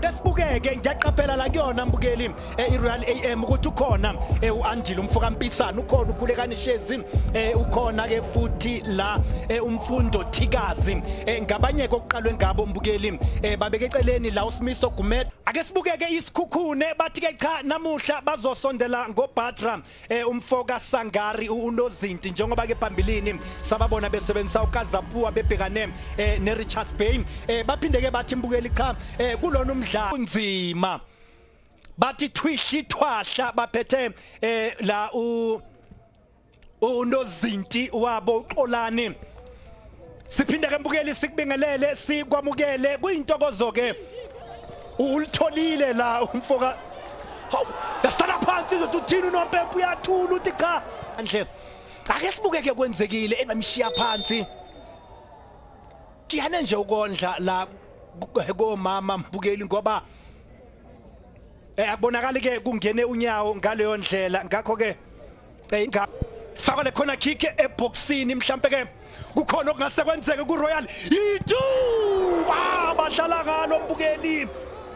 Ake sibukeke, ngiyaqaphela la kuyona mbukeli iRoyal AM ukuthi ukhona uAndile umfoka Mpisana, ukhona uKhulekani Shezi, ukhona ke futhi la umfundo Thikazi, ngabanye kokuqalwe ngabo mbukeli, babeke eceleni la uSimiso Gumede. Ake sibukeke iSikhukhune, bathi ke cha, namuhla bazosondela ngoBatra, umfoka Sangari unozinti, njengoba ke phambilini sababona besebenzisa uKazapua bebhekane neRichards Bay. Baphinde ke bathi mbukeli cha, kulona umdlalo unzima, bathi thwihli thwahla, baphethe la u unozinti wabo uXolani. Siphinde ke mbukeli sikubingelele, sikwamukele, kuyintokozo ke ulitholile la umfoka. Hawu, yasala phansi izothi uthini unompempe, uyathula, uthi cha ndle. Ake sibukeke kwenzekile ebamshiya phansi kiyane nje ukondla la komama mbukeli, ngoba akubonakali ke kungene unyawo ngaleyo ndlela. Ngakho ke faka le khona kick eboxini, mhlambe ke kukhona okungase kwenzeke ku Royal. Ithuba badlala ngalo mbukeli,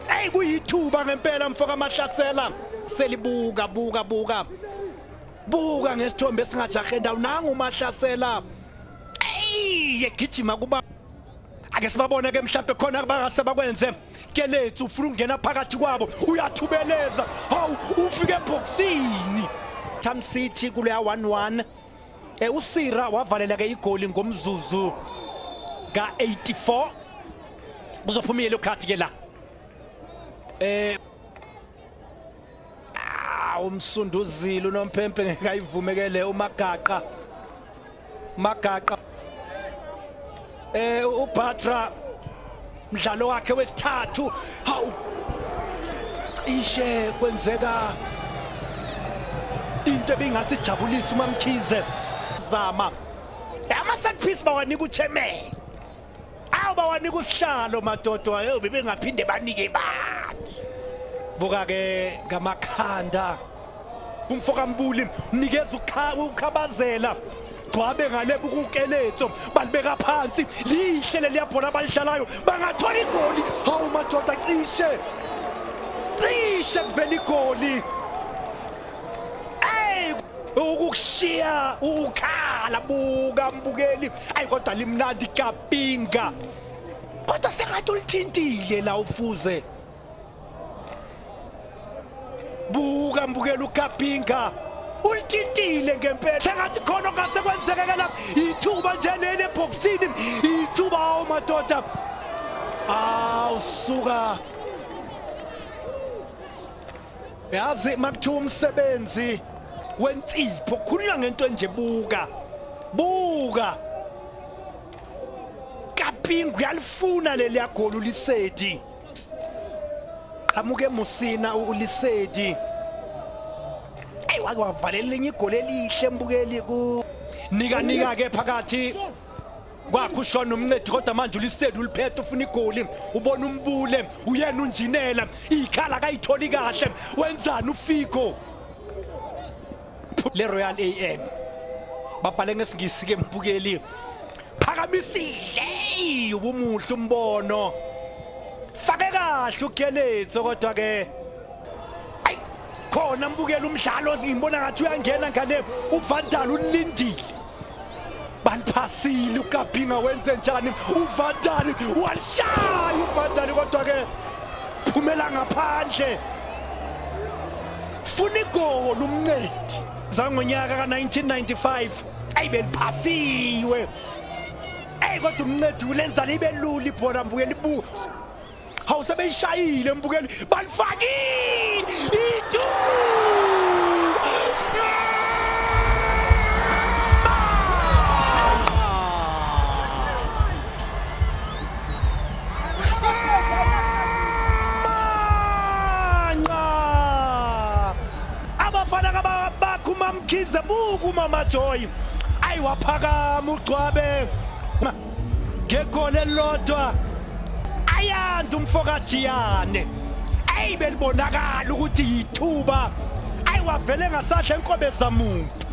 ey, kuyithuba ngempela mfoka Mahlasela. Selibuka, buka, buka, buka ngesithombe esingajahe ndawo. Nangu uMahlasela, ey, egijima kuba. Ake sibabone ke, mhlambe khona bangase bakwenze. Kelethu ufuna ukungena phakathi kwabo, uyathubeleza. Hawu, ufike eboxini. Tam City kuleya 1-1, uSira wavalela ke igoli ngomzuzu ka-84. Kuzophuma yellow card ke la. Umsunduzile unomphempe, ngeke ayivumekele uMagaqa. Magaqa, uBatra mdlalo wakhe wesithathu. Hawu, cishe kwenzeka into ebingasijabulisa uMamkhize. Zama ama set piece, bawanika uchairman, awu, bawanika usihlalo madodo ayo, bebengaphinde banike bani. Buka ke ngamakhanda umfoka Mbuli, unikeza ukhabazela gcwabe ngale bukukeletso, balibeka phansi lihle leliya bhola abalidlalayo, bangathola igoli. Hawu madoda, cishe, cishe kuvela igoli. Ey, ukukushiya ukhala. Buka mbukeli, ayi kodwa limnandi kapinga, kodwa sengathi ulithintile la ufuze. Buka mbukela, uKapinga ulithintile ngempela, sengathi khona okungase kwenzeke la. Ithuba nje leli ebhokisini, ithuba. Awu madoda, awusuka. Yazi makuthiwa umsebenzi wensipho kukhulunywa ngento enje. Buka, buka Kapinga uyalifuna leli yagoli uLisedi. Qhamuke Musina uLisedi. Ayi, wake wavalela elinye igoli elihle mbukeli ku nika nika ke phakathi kwakhe ushona umncedi, kodwa manje uLisedi uliphethe, ufuna igoli. Ubona umbule, uyena unjinela ikhala, akayitholi kahle. Wenzani uFigo le Royal AM? Babhale ngesingisi ke mbukeli. Phakamisile, ubumuhle umbono, fake kahle uGeletso, kodwa ke ayi khona mbukela umdlalo ngibona ngathi uyangena ngale uVandal, ulindile, baliphasile uKapinga. Wenze njani uVandal? Walishaya uVandal, kodwa ke phumela ngaphandle. Funa igoli umncedi zangonyaka ka-1995. Ayi, beliphasiwe. Eyi, kodwa umncedi ulenza libe lula ibhola mbukeli. Ibuka, hawu, sebeyishayile mbukeli, balifakile itu. Manca abafana bakho uMamkhize. Buka uMama Joy, ayi, waphakama ugcwabe ngegoli elilodwa. Ayanda umfokajiyane. Ayi, belibonakala ukuthi yithuba. Ayi, wavele engasadla enkobe zamuntu,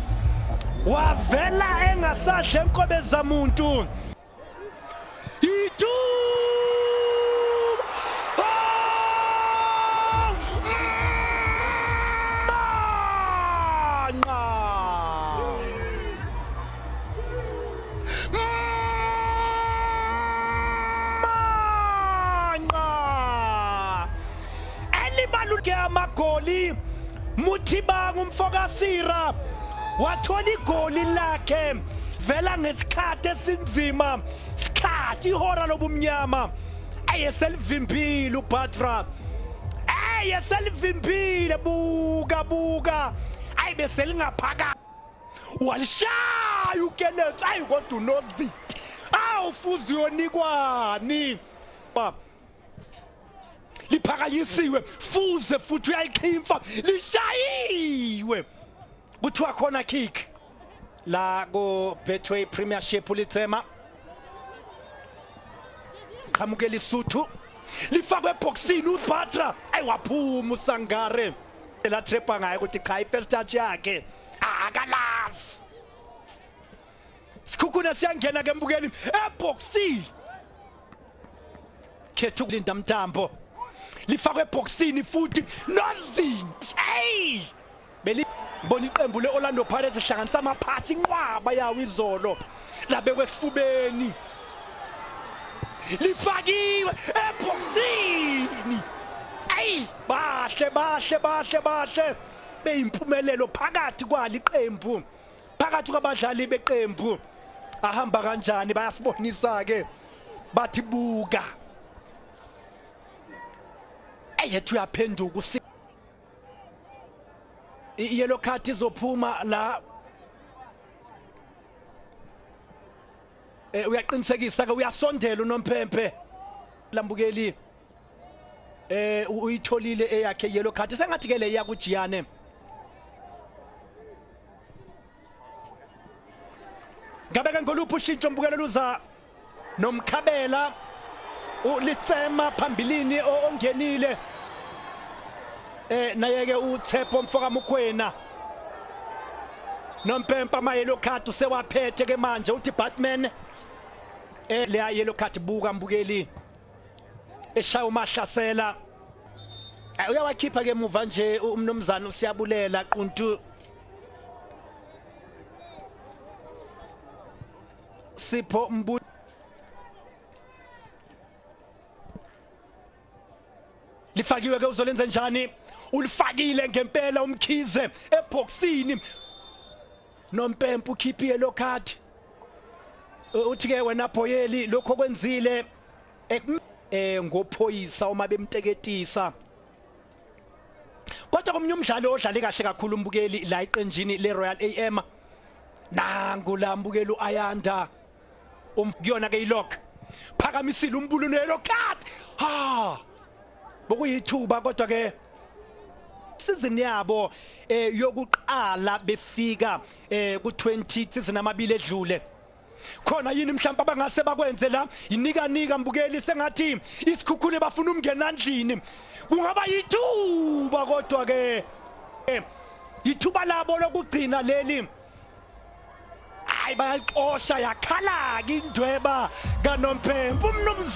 wavela engasadla enkobe zamuntu. Ithuba! Manqa. Manqa. Elibaluleke amagoli Muthibanga umfokasira wathola igoli lakhe vela ngesikhathi esinzima sikhathi ihora lobumnyama ayeselivimbile uBatra ayeselivimbile buka buka ayibe selingaphakathi walishaya uKenneth ayi kodwa unoziti awufuze uyonikwani liphakanyisiwe fuze futhi uyayixhimfa lishayiwe kuthiwa khona kick la ku Betway Premiership litsema qhamukela isuthu lifakwe ebhoksini uBatra ayiwaphuma uSangare la trapper ngaye ukuthi cha i-first touch yakhe akalazi Sikhukhune siyangena ke mbukeli ebhoksini khetha ukulinda mthambo lifakwe ebhoksini futhi nozinti hey beli ngibona iqembu le-Orlando Pirates lihlanganisa amaphasi inqwaba yawo izolo labekwe esifubeni lifakiwe ebhoksini ayi bahle bahle bahle bahle beyimpumelelo phakathi kwali qembu phakathi kwabadlali beqembu ahamba kanjani bayasibonisa ke bathi buka eyethu uyaphenduka i-yellow card izophuma la eh uyaqinisekisa ke uyasondela unomphemphe lambukeli eh uyitholile eyakhe yellow card sengathi ke le yakujiyane Ngabe ke ngoluphi ushintsho mbukelo luza nomkhabela ulitsema phambilini ongenile eh naye ke uTshepo mfoka Mukwena nompempa ama yellow card usewaphethe ke manje uthi Batman eh leya yellow card buka mbukeli eshaya umahlasela uyawakhipha ke muva nje umnumzana usiyabulela quntu Sipho Mbu lifakiwe ke uzolenza njani ulifakile ngempela umkhize ebhoksini nompempe ukhiphe yellow card uthi ke wena Bhoyeli lokho kwenzile eh ngophoyisa uma bemteketisa kodwa komunye umdlalo odlale kahle kakhulu umbukeli la eqenjini le-Royal AM nangu la mbukeli uAyanda kuyona ke ilock phakamisile umbulu nelo card ha bokuyithuba kodwa ke season yabo eh yokuqala befika eh ku 20 season amabili edlule khona yini mhlawumbe abangase bakwenze la inika nika mbukeli sengathi isikhukhune bafuna umngena ndlini kungaba yithuba kodwa ke ithuba labo lokugcina leli hayi bayalixosha yakhala ke indweba kaNomphempe umnumzane.